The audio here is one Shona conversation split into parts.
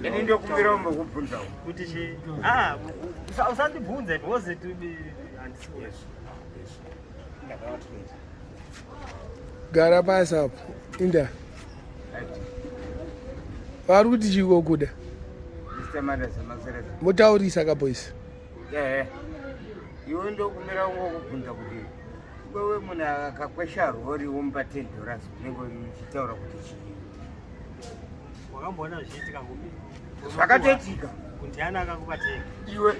Ini ndokumbira umbokubvunzawo. Kuti chi ah usandibvunze because it will be handisi. Gara pasi apo. Inda. Vari kuti chiko kuda. Mr. Mandasa Masereza. Mutaurisa ka boys. Eh. Iwe ndokumbira ungokubvunza kuti wewe munhu akakwesha rori womupa 10 dollars unenge uchitaura kuti chii? Wakamboona zvichiitika kupi? Zvakatoitika. Ndiani akakupa teki? Iwe.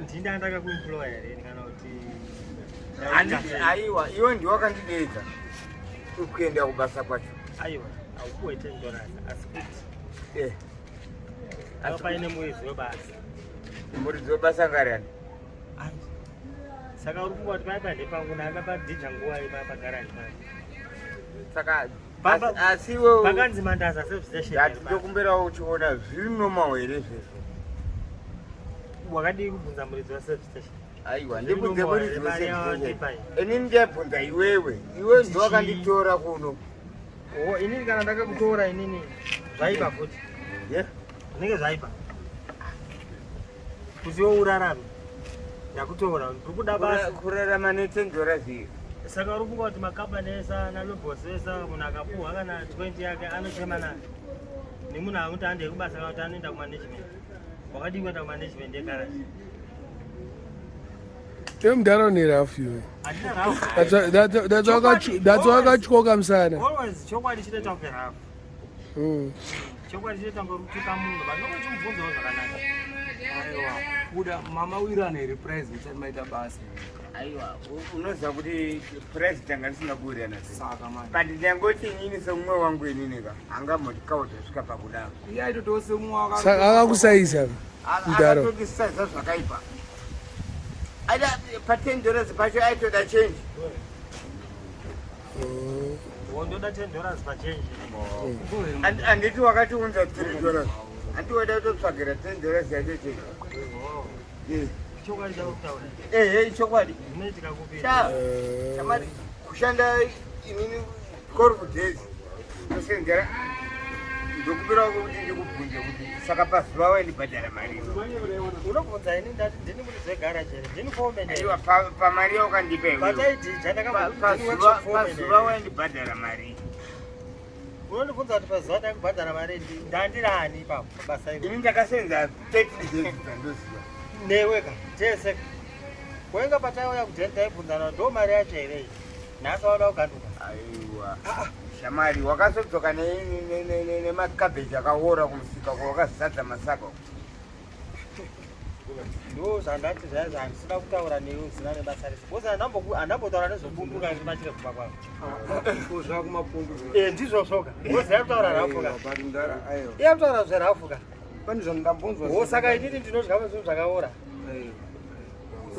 Ndini ndakakuemploya here kana kuti Handiti aiwa, iwe ndiwe wakandideedza kuenda kubasa kwacho. Aiwa, haupuwe 10 dollars asi kuti eh asi paine muridzi webasa. Muridzi webasa ngariani? Saka uri kunga kuti paipa ndepangu ndanga padhija nguva ipa pagaraji pano. Saka asi iwe pakanzi Mandaza service station. Ndati ndokumbirawo uchiona zviri normal here izvezvo. Wakadii kubvunza muridzi wa service station? Aiwa, ndibvunze muridzi wa service station. Ini ndiyabvunza iwewe. Iwe ndiwe wakanditora kuno. Oh, inini kana ndakakutora inini zvaipa futi. Yeah. Zvinenge zvaipa. Kuti iwe urarame. Ndakutora, ndiri kuda basa. Kurarama netendora zviyo. Saka uri kufunga kuti makambani ese analobos ese munhu akapuhwa kana 20 yake anochema nayo nemunhu akuti handei kubasa kana kuti anoenda kumanagement. Wakadii kuenda kumanagement yegaraji? Iwe mudhara une rafu iwe. Handina rafu. That's wakatyoka musana. Always chokwadi chinoita kunge rafu. Chokwadi chinoita kunge kutuka munhu but ndokuchimubvunzawo zvakanaka. Aiwa, kuda mama wirana here prize musati maita basa. Aiwa, unoziva kuti prize tanga tisina kuwirirana sei. Saka manje. But ndangoti inini semumwe wangu inini ka, angamboti kauta svika pakudaro. Iye aitotiwo semumwe waka. Saka akakusaisa mudhara. Akatokusaisa zvakaipa. Aida pa 10 dollars pacho aitoda change. Wondoda 10 dollars pachange. Anditi wakatiunza 3 dollars. Anditi waida kutotsvagira 10 dollars yacho change. Eh. Chokwadi chakutaura. Ehe, chokwadi. Zvinoitika kupi? Shamari, kushanda inini 12 days. Tosenzera ndokumbira kuti ndikubvunze kuti saka pazuva waindibhadhara mari. Unobvunza ini ndati ndini muridzi wegaraji here? Ndini foreman here? Aiwa, pamari yawakandipa iwewe. Pataidhija ndakabva ndini workshop foreman here. Pazuva waindibhadhara mari. Unondibvunza kuti pazuva ndakubhadhara mari ndandirani ipapo pabasa iro. Ini ndakasenza 30 days dzandoziva. Newe ka tese ka. Wenga pataiuya kudheni taibvunzana ndo mari yacho here iyi. Nhasi wauda kuganduka. Aiwa. Shamari wakazodzoka nemakabheji akaora kumusika kwawakazadza masaka. Ndo zvandati zvaya zvandisina kutaura newe usina nebasa rese. Because handambotaura nezvebundu kana ndiri pachire kumba kwako. Zva kumapundu. Eh ndizvo zvoga. Because yakutaura rafu ka. But mudhara aiwa. Yakutaura zverafu ka. Pane zvandambonzwa. Wo saka inini ndinodya zvinhu zvakaora. Aiwa.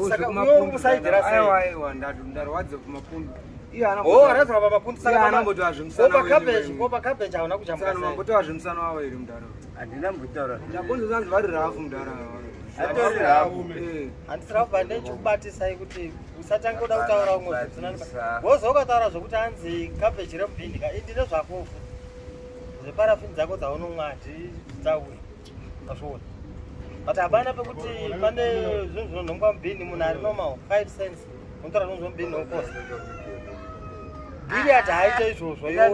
Saka uyo uri kusaidhira sei? Aiwa aiwa ndarwadza kumapundu. Iye ana. Oh, waradzwa pamapundu saka saka ana mboto azvimusana. Opa cabbage, opa cabbage hauna kujamuka. Saka mamboto azvimusana wavo here mudhara. Handina mbotaura. Ndabonzo zanzi vari rafu mudhara. Atori rafu. Handisi rafu but ndechikubatisai kuti usatange kuda kutaura umwe zvisina nebasa. Wozo ukataura zvokuti hanzi cabbage remubhini ka indine zvako futi. Zveparafini dzako dzaunomwa handitauri. Azviona. But hapana pekuti pane zvinhu zvinonhongwa mubhini munhu ari normal 5 cents unotora zvinhu zvemubhini wokosa. Billiard haaite izvozvo. Ina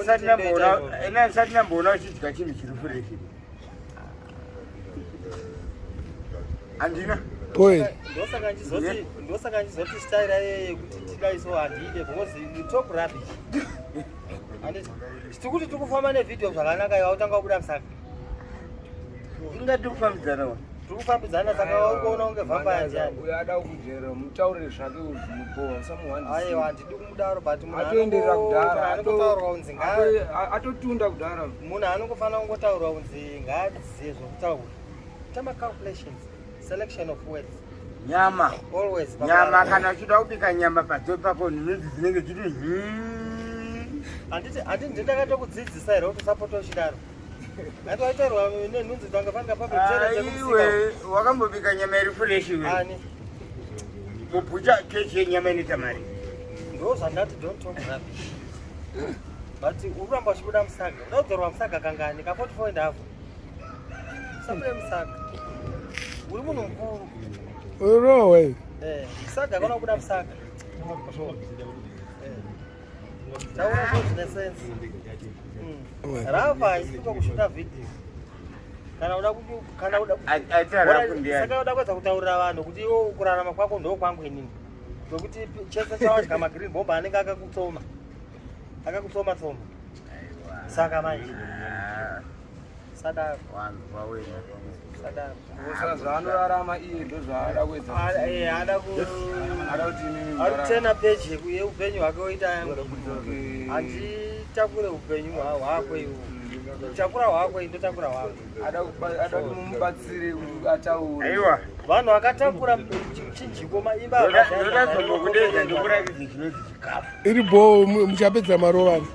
ndisati ndamboona uchidya chinhu chiri fureshi. Handina. Point. Ndosaka ndizoti ndosaka ndizoti style yeye yekuti tidai so handiide because you talk rubbish. Handiti tikuti tikufamba nevideo zvakanaka iwe utanga kubuda musaka. Inga tikufambidzana wa. Tikufambidzana saka uri kuona kunge vampire ndiani. Uyo ada kujera mutaurire zvake uzvimubowa usamuhwandisa. Aiwa handidi kumudaro but munhu Atoenderera kudhara anongotaurwa kunzi nga atotunda kudhara. Munhu anongofanira kungotaurwa kunzi ngaadzizive zvokutaura. Ita macalculations, selection of words. Nyama. Always. Nyama kana uchida kubika nyama padzo pako nhunzi dzinenge dziri Handiti handiti ndakatokudzidzisa here kuti usapota uchidaro. Handiti waitaurwa nenhunzi dzangafanira public toilet yekumusika. Aiwe, wakambobika nyama iri fresh iwe. Ani? Mubhucha kechi yenyama inoita mari. Ndo zvandati don't talk rubbish. But uri kuramba uchibuda musaga. Uda kudzorwa musaga kangani? Ka 44 and a half. Usabude musaga. Uri munhu mukuru. Urowe. Eh, musaga kana kubuda musaga. Eh. Taura zvo zvine sense. Rafa haisi kushuta video. Kana uda kuti kana uda Aita rafu ndiani? Saka uda kuedza kutaurira vanhu kuti iwo kurarama kwako ndo kwangu inini. Kwekuti chese chawadya magreen bomb anenge akakutsoma. Akakutsoma tsoma. Saka manje. Sadaro. Vanhu vawena. Sadaro. Saka zvaanorarama iye ndozvaada kuedza Eh, ada ku ada kuti imimi ari kutena peji yeupenyu hwake oita yangu. Handitakure upenyu hwako iwo. Takura hwako ndotakura hwako. ada kuti mumubatsire kuti ataure. Aiwa. Vanhu vakatakura chinjiko maimba Ndoda zombokudedza ndikuratidze chinonzi chikafu. Iri bho muchapedza marovana.